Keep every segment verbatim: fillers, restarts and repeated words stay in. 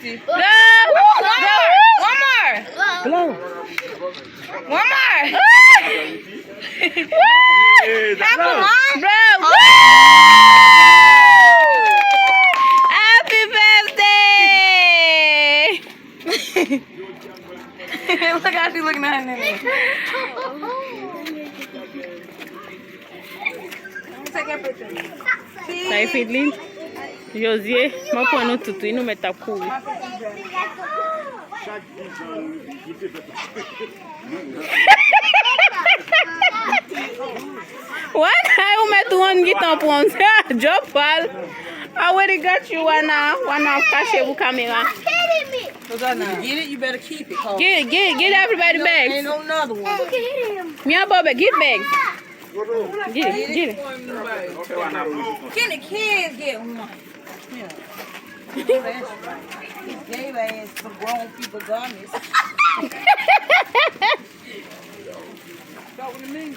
Blow! Blow! One more! Blow! One more! Hey, that's Happy, blow. Huh? Blow! Happy birthday! Look how she looking at her nene. Take a picture. Sa e Fidlin? Josie, mwen pran nou tout wi, nou mèt ap kouri. Wana, ou mèt ou an gitan pran. Jopal. I already got you, Wana. Wana ap kache pou kamera. You get it, you better keep it, 'cause Get, get, get everybody ain't no, bags. Ain't no another one. Mi amor, get bags. Get it, get it. Can the kids get one? Yeah. Gave her ass some grown people gummies. That what it mean?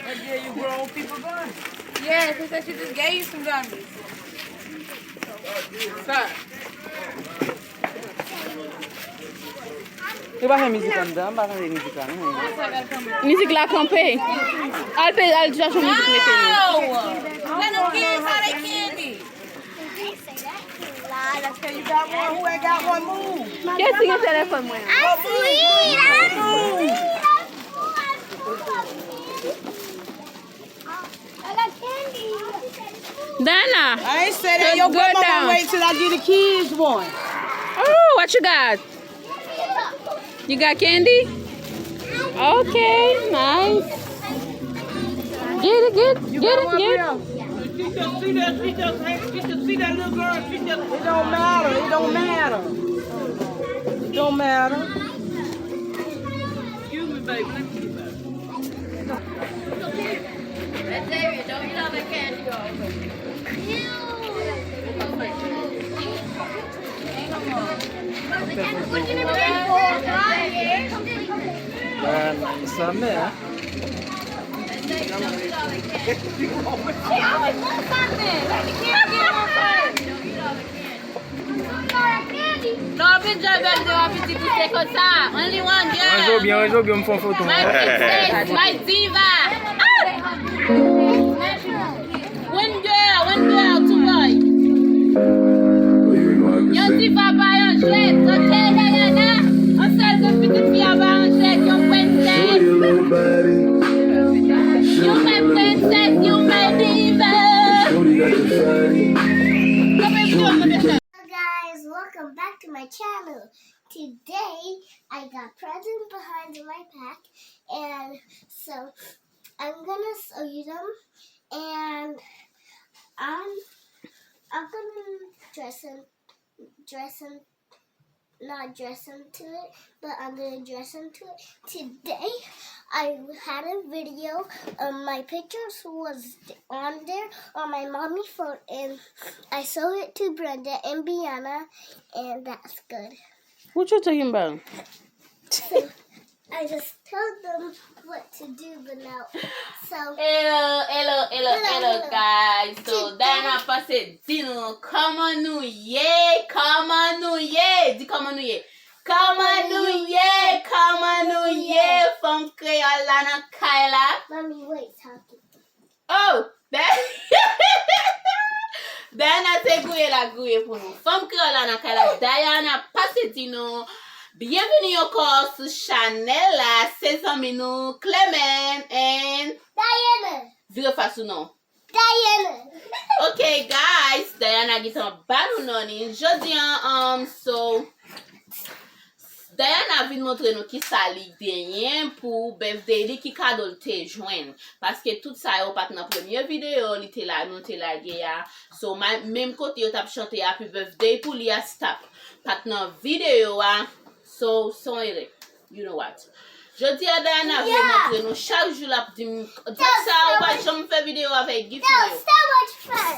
I gave you grown people gummies. Yes, he said she just gave you some gummies. Stop. Yo pa fè mizik anndan, m pa tande mizik la non. Mizik la kanpe. Al pe, al chache yon mizik mete nou. No! Let them kids have their candy. Kiyès ki gen telefòn mwen an? Dana. I ain't say that. Your grandma gonna wait till I give the kids one. Oh, what you got? You got candy? Okay, nice. Get it, get, get it, get it. She just see that, she just, she just see that little girl, she just It don't matter. It don't matter. It don't matter. Excuse me, baby. Let me see, baby. Xavier, don't eat all that candy, y'all. Bagay la, sa mè, hein? Non, vin jwe bèl de wè pitit li se konsa. Only one girl. Ranje w byen, ranje w byen, m fè yon foto. My princess, my diva. Ah! One girl, one girl, two boy. Yon diva pa yon jwèt, ok, Diana? Yon sèl grenn pitit fi a pa yon jwèt, yon princess. Yon mè princess, yon mè diva. Kanpe videyo, kanpe. Hello guys, welcome back to my channel. Today I got present behind my back, and so I'm gonna show you them. And I'm I'm gonna dress in dress in not dress into it, but I'm gonna dress into it. Today I had a video. Um, my pictures was on there on my mommy phone, and I showed it to Brenda and Biana, and that's good. What you talking about? So, I just told them what to do, but now, so Hello, hello, hello, hello, hello, hello, guys. So, Diana pase di nou kòman nou ye, kòman nou ye. Di kòman nou ye. Kòman nou ye, kòman nou ye, fanm kreyòl la nan kay la. Mommy, wait, talking. Oh! Diana se gouye la gouye pou nou. Fanm kreyòl la nan kay la. Diana pase di nou byenvini ankò sou chanèl la. Se zanmi nou Clement and Diana. Vire fas ou non. Diana. Ok, guys, Diana gentan ba nou non li. Jodi an, um, so, Diana vin montre nou kisa li genyen pou birthday li, ki kado l te jwenn. Paske tout sa yo pa t nan premye videyo li te la, nou te lage a. So, ma- menm kote yo t ap chante happy birthday pou li a, stop. Pa t nan videyo a. So, son ere. You know what? Jodi a, Diana vle montre nou, chak jou l ap di m, dat sa ou pa janm fè videyo avèk gift mwen yo.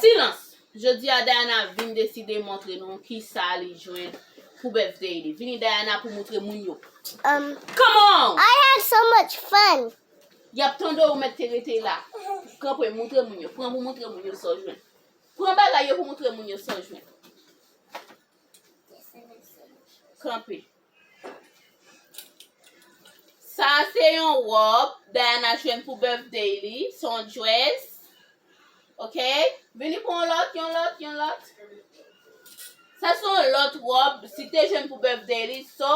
Silans! Jodi a, Diana vin deside montre nou kisa li jwenn pou birthday li. Vini, Diana, pou montre moun yo. Um, Come on! I had so much fun. Y ap tande w, ou mèt te rete la. Kanpe, montre moun yo. Pran pou montre moun yo sa w jwenn. Pran bagay yo pou montre moun yo sa w jwenn. Kanpe. Sa se yon wòb Diana jwenn pou birthday li. Se yon dress. Ok? Vini pou yon lòt, yon lòt, yon lòt. Sa se yon lòt wòb. Si te jwenn pou birthday li. So,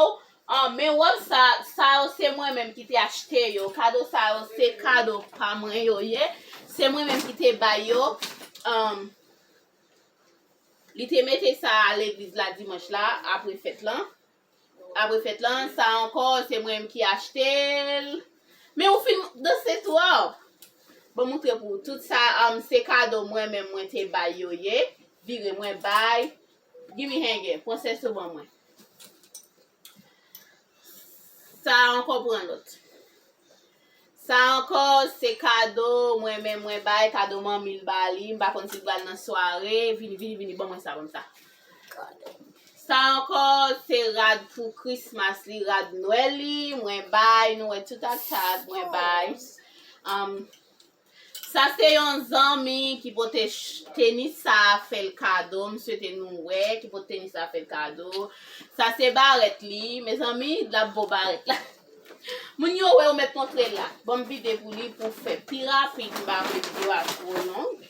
ah, men wòb sa, sa yo se mwen menm ki te achte yo. Kado sa yo se kado pa mwen yo ye. Se mwen menm ki te bay yo. Um, li te mete sa a legliz la dimanch la, apre fèt lan. Apre fèt lan, sa ankò, se mwen menm ki achte l. Men ou fin danse twòp. Bon, montre pou ou. Tout sa, um, se kado mwen menm mwen te bay yo ye. Vire mwen bay. Give me henge. Pran sèso ban mwen. Sa ankò pran lòt. Sa ankò, se kado mwen menm mwen bay, kado manmi l ba li. M pa konn si l pral nan sware. Vini, vini, vini, ban mwen sa, ban m sa. Sa ankò, se rad pou Christmas li, rad Nwèl li, mwen bay, nou wè tout ak tag, mwen bay. Um, sa se yon zanmi ki pote ch-, tenis sa a fè l kado, m swete nou wè, ki pote tenis sa a fè l kado. Sa se barèt li, mezanmi, l ap bo barèt la. Moun yo wè ou mèt montre l la. Bon, m vide pou li pou fè pi rapid, m pa vle videyo a twò long.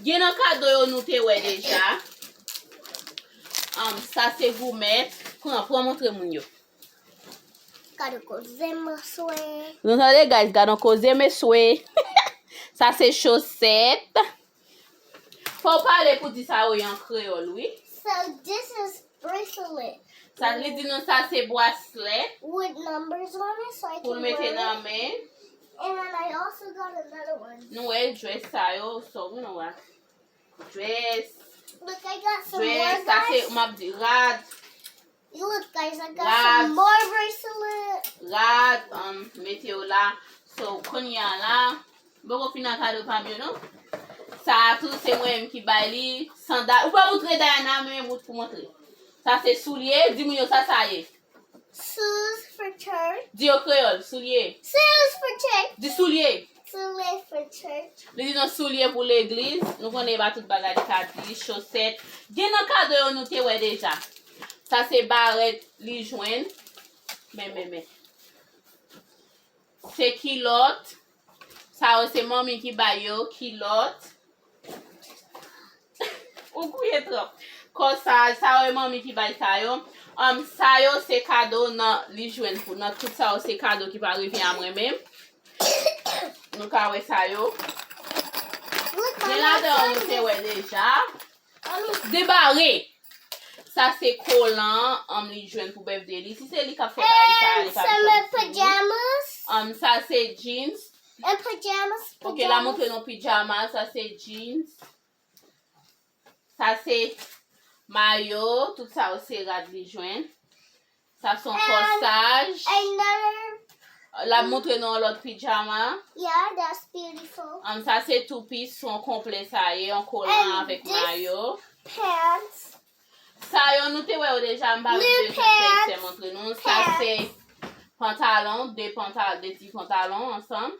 Gen nan kado yo nou te wè deja. Um, sa se goumèt. Pran, pran montre moun yo. Gad yon koze mesye. Nou tande, guys, gad yon koze mesye. Sa se chosèt. Fò w pale pou di sa yo an kreyòl, wi. So this is bracelet. Sa li di nou sa se braslè. With numbers on it, so I can wear it. Pou l mete nan men. And then I also got another one. Nou wè dress sa yo, so, you know what? Dress. Look, I got some more, guys. Dress, sa se, m ap di, rad. Look, guys, I got some more bracelet. Rad, um, mete yo la. So, kounye a la, m poko fin nan kado pa m yo, non. Sa a tou, se mwen menm ki bay li. Sandal. Ou pa montre Diana, men ou pou montre. Sa se soulye. Di moun yo sa sa ye. Shoes for church. Di yo kreyòl, soulye. Shoes for church. Di soulye. Soulye for church. Li di nou soulye pou legliz. Nou konnen e pa tout bagay li ka di, chosèt. Gen nan kado yo nou te wè deja. Sa se barèt li jwenn. Men, men, men. Se kilòt. Sa yo se manmi ki bay yo, kilòt. Ou gouye twòp. Kòsaj, sa yo e manmi ki bay sa yo. Um, sa yo se kado nan li jwenn pou nan tout sa yo se kado ki pa revyen a mwen menm. Nou ka wè sa yo. Gen ladan yo nou te wè deja. Debare. Sa se kolan, um, li jwenn pou birthday li. Si se li k ap fè bagay sa, li pa bezwen di. Um, sa se jeans. And pajamas, pajamas. Ok, la montre nou pijama, sa se jeans. Sa se mayo, tout sa yo se rad li jwenn. Sa se yon kòsaj. L ap montre nou yon lòt pijama. Yeah, that's beautiful. Um, sa se two piece, se yon konplè sa ye, yon kolan avèk mayo. Pants. Sa yo nou te wè yo deja, m pa bezwen fè eksè montre nou. Sa se pantalon, de pantal-, de ti pantalon ansanm.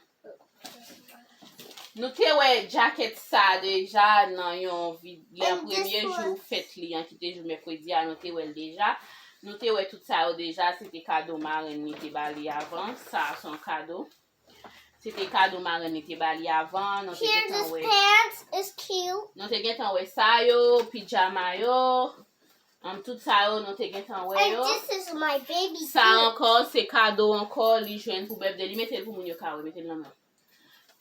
Nou te wè djakèt sa deja nan yon vid-, nan premye jou fèt li an ki te jou mèkredi a, nou te wè l deja. Nou te wè tout sa yo deja, se te kado marenn li te ba li avan. Sa a se yon kado. Se te kado marenn li te ba li avan, nou te gentan wè. Nou te gentan wè sa yo, pijama yo. An, tout sa yo, nou te gentan wè yo. Sa ankò, se kado ankò, li jwenn pou birthday li. Mete l pou moun yo ka wè, mete l nan men.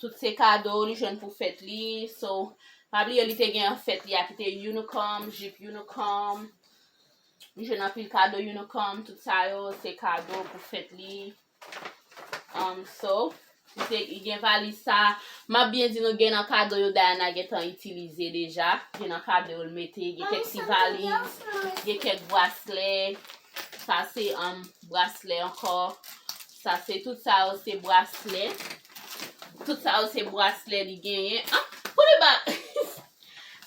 Tout se kado, li jwenn pou fèt li. So, pa bliye, li te gen fèt li a ki te Unicom, jip Unicom. Li jwenn anpil kado Unicom, tout sa yo, se kado pou fèt li. Um, so, si se, gen valiz sa, m ap byen di nou, gen nan kado yo Diana gentan itilize deja. Gen nan kado yo l mete, gen kèk ti valiz, gen kèk braslè. Sa se, um, braslè ankò. Sa se, tout sa yo se braslè. Tout sa yo se braslè li genyen. Ah, pou li ba.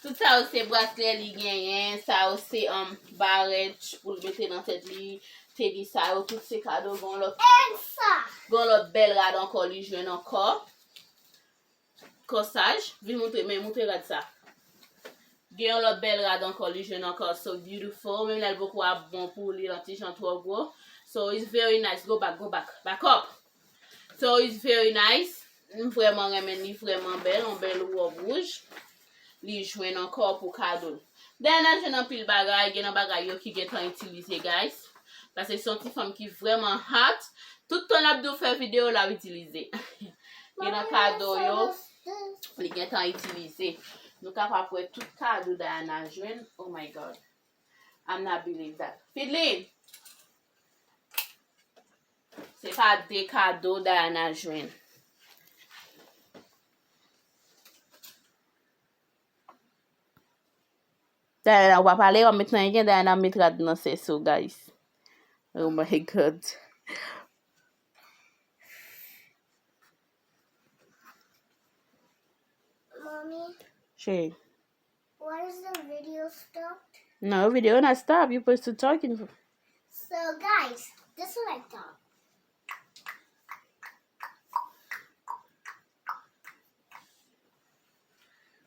Tout sa yo se braslè li genyen, sa yo se, um, barèt pou l mete nan tèt li, teni sa yo, tout se kado, gen lòt. Gen lòt bèl rad ankò, li jwenn ankò. Kòsaj, vin montre, men montre rad sa. Gen yon lòt bèl rad ankò, li jwenn ankò, so beautiful. Menm lè l poko ap bon pou li, l yon ti jan twò gwo. So it's very nice. Go back, go back. Back up. So it's very nice. M vrèman renmen li, vrèman bèl, yon bèl wòb wouj. Li jwenn ankò pou kado l. Dayana jwenn anpil bagay, gen nan bagay yo ki gentan itilize, guys. Paske se yon ti fanm ki vrèman hot. Tout tan l ap di w fè videyo, l ap itilize. Gen nan kado yo, li gentan itilize. Nou kapab wè tout kado Dayana jwenn. Oh my God. I'm not believe that. Fidlin! Se pa de kado Dayana jwenn. Dayana, ou pa pale, w ap met nan gen, Dayana met rad nan sèso, guys. Oh my God. Mommy, Cheri. Why is the video stopped? No, video not stop. You're supposed to talking. So, guys, this is what I thought.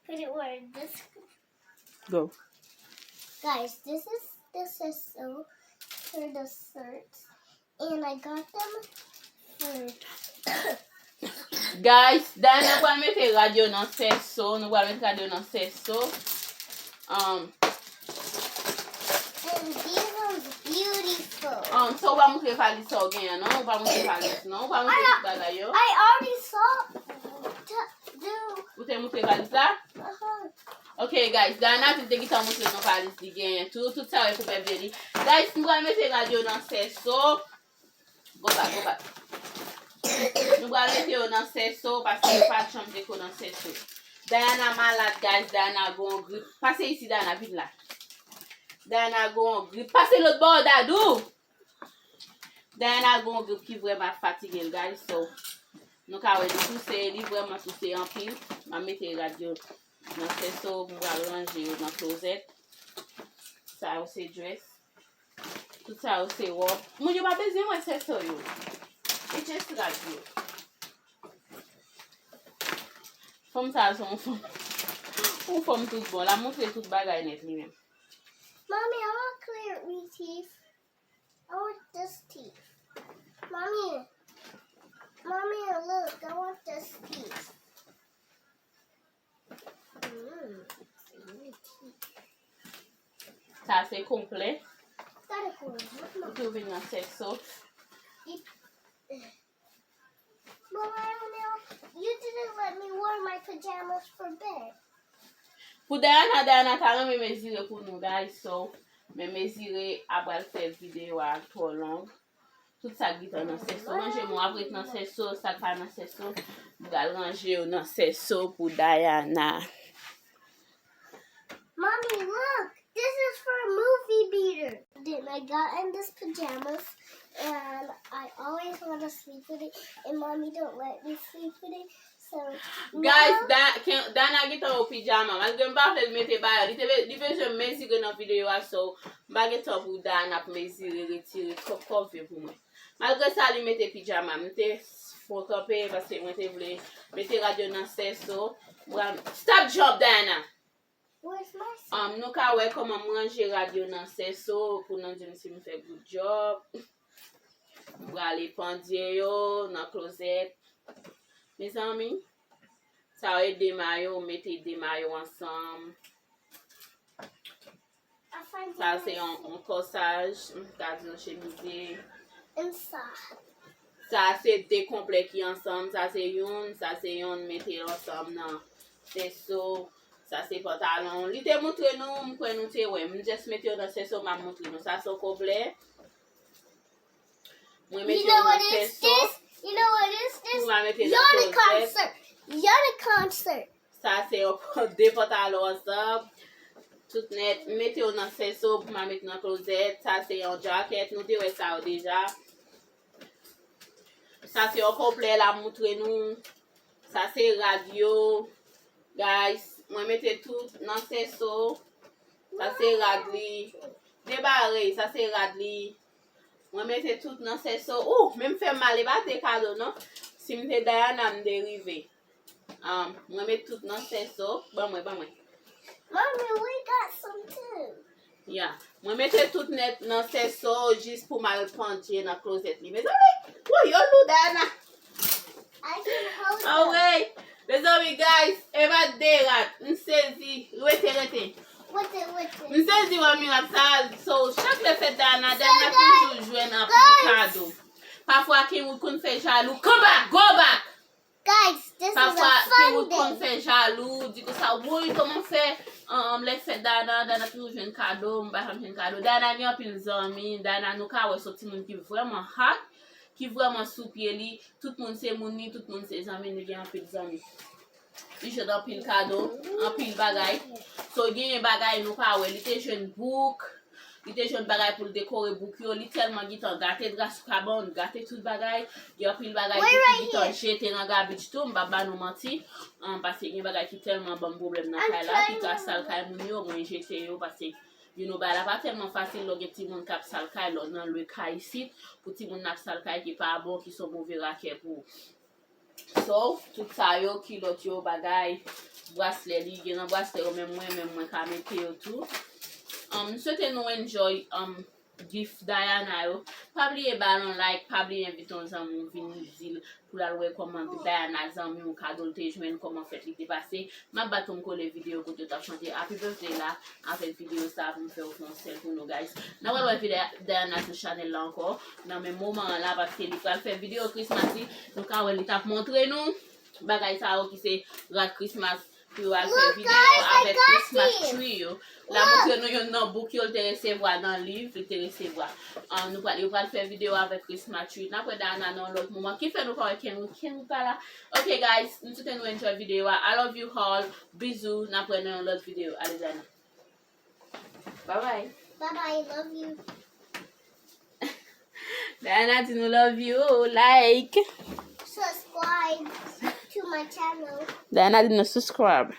Put it where this. Go. Guys, this is this is so for the shirts, and I got them for Guys, Dayana pral mete rad yo nan sèso. Nou pral mete rad yo nan sèso. Um, And these ones beautiful. Um, so ou pa moutre valiz sa w genyen, non? Ou pa moutre valiz, non? Ou pa moutre tout bagay yo? I already saw the, the Ou te moutre valiz la? Uh-huh. Ok, guys, Dayana di l te gentan moutre nou valiz li genyen tou. Tout sa w wè pou bèbè li. Guys, nou pral mete rad yo nan sèso. Go back, go back. Nou pral mete yo nan sèso paske yo pa t janm te ko nan sèso. Dayana malad, guys. Dayana gon grip. Pase isi, Dayana, vin la. Dayana gon grip. Pase lòt bò, Dadou. Dayana gon grip ki vrèman ap fatige l, guys. So, nou ka wè li touse, li vrèman touse anpil. M ap mete rad yo nan sèso, m pral ranje yo nan klozèt. Sa yo se dress. Tout sa yo se wòb. Moun yo pa bezwen wè sèso yo. E just rad yo. Fanm sa a se yon fanm. Yon fanm tout bon. L ap montre tout bagay nèt li menm. Mommy, I want clear teeth. I want this teeth. Mommy, Mommy, look, I want this teeth. Mm, it's a new teeth. Sa se konplè. Gotta go. Ou tou vin nan sèso. But Lionel, you didn't let me wear my pajamas for bed. Pou Dayana, Dayana ta renmen mezire pou nou, guys. So, men mezire a pral fè videyo a twò long. Tout sa k gentan nan sèso. Ranje m ap ret nan sèso, sa k pa nan sèso, m pral ranje yo nan sèso pou Dayana. Mommy, look! This is for a movie theater. Then I got in this pajamas, and I always want to sleep with it, and Mommy don't let me sleep with it. So Guys, now Da- Ken- Dayana gentan wè pijama. Malgre m pa vle l mete bagay, li te be- li bezwen mezire nan videyo a, so m pa gen tan pou Dayana ap mezire, retire, twòp kòve pou mwen. Malgre sa, li mete pijama. M te fon kanpe paske mwen te vle mete rad yo nan sèso. Mwen, stop jump, Dayana! Where's my Um, nou ka wè kòman m ranje rad yo nan sèso pou nou di m si m fè good job. M prale pandye yo nan klozèt. Mezanmi, sa yo e de mayo, mete de mayo ansanm. I find Sa se yon, yon kòsaj, m ka di yon chemize. And sa. Sa se de konplè ki ansanm, sa se youn, sa se youn, mete yo ansanm nan sèso. Sa se pantalon. Li te moutre nou, m kwè nou te wè. M just mete yo nan sèso, m ap moutre nou. Sa se yon konplè. Mwen mete You yo know nan what is sèso. This? You know what is this? Pou mwen mete nan You're the klozèt. Concert. You're the concert. Sa se yon de pantalon ansanm. Tout nèt. M mete yo nan sèso pou mwen met nan klozèt. Sa se yon jakèt. Nou te wè sa yo deja. Sa se yon konplè la m moutre nou. Sa se rad yo. Guys, mwen mete tout nan sèso. Sa se rad li. De parèy, sa se rad li. Mwen mete tout nan sèso. Ou, men m fè m mal, e pa de kado non. Si m te Dayana, m te rive. Um, mwen met tout nan sèso. Ban mwen, ban mwen. Mommy, we Some too. Ya. Mwen mete tout nèt nan sèso jis pou m al pandye nan klozèt li. Mezanmi, woy, yo lou, Diana. I can hold them. Alright. Mezanmi, guys, e pa de rat. M sezi. Rete, rete. Rete, rete. M sezi wè mirak sa. So, chak lè fèt Diana, Diana toujou jwenn anpil kado. Pafwa, Kenwood konn fè jalou. Come back, go back. Guys, this is a fun day. Pafwa, Kenwood konn fè jalou, di konsa, woy, kòman fè, um, lè fèt Diana, Diana toujou jwenn kado, m pa janm jwenn kado. Diana gen anpil zanmi, Diana nou ka wè se yon timoun ki vrèman hot, ki vrèman sou pye li, tout moun se moun li, tout moun se zanmi, li gen anpil zanmi. Li jwenn anpil kado, anpil bagay. So, genyen bagay nou pa wè, li te jwenn bouk, Li te jwenn bagay pou l dekore bouk yo, li tèlman gentan gate dra sou kabann, gate tout bagay. Gen anpil bagay tou ki gentan jete nan garbage tou, m p ap ba nou manti. An, paske gen bagay ki tèlman ban m pwoblèm nan kay la, ki ka sal kay moun yo, mwen jete yo, paske, you know, bagay la pa tèlman fasil lè w gen timoun k ap sal kay, lè w nan lwe kay isit, pou timoun nan ap sal kay ki pa bon, ki se yon move rakè pou ou. So, tout sa yo, kilòt yo, bagay, braslè li, gen nan braslè yo, menm mwen, menm mwen ka mete yo tou. Um, m swete nou enjoy, um, gift Diana yo. Pa bliye ba l yon like, pa bliye envite yon zanmi w vin di l pou l al wè kòman Diana zanmi w kado l te jwenn, kòman fèt li te pase. M ap bat pou m kole videyo kote yo t ap chante Happy Birthday la avèk videyo sa pou m fè yo fè yon sèl pou nou, guys. N a pral wè videyo Diana sou chanèl la ankò nan menm moman an la, paske li pral fè videyo Christmas li. Nou ka wè li t ap montre nou bagay sa yo ki se rad Christmas pou yo al fè videyo avèk Christmas tree yo. L ap montre nou youn nan bouk yo l te resevwa nan liv, li te resevwa. Ah, nou pral, yo pral fè videyo avèk Christmas tree. N ap wè Diana nan yon lòt moman. Ki fè nou pa wè Kenwood, Kenwood pa la. Ok, guys, m swete nou enjoy videyo a. I love you all. Bizou, n ap wè nan yon lòt videyo. Ale, Diana. Bye bye. Bye bye, love you. Diana di nou love you, like. Subscribe to my channel. Diana di nou subscribe.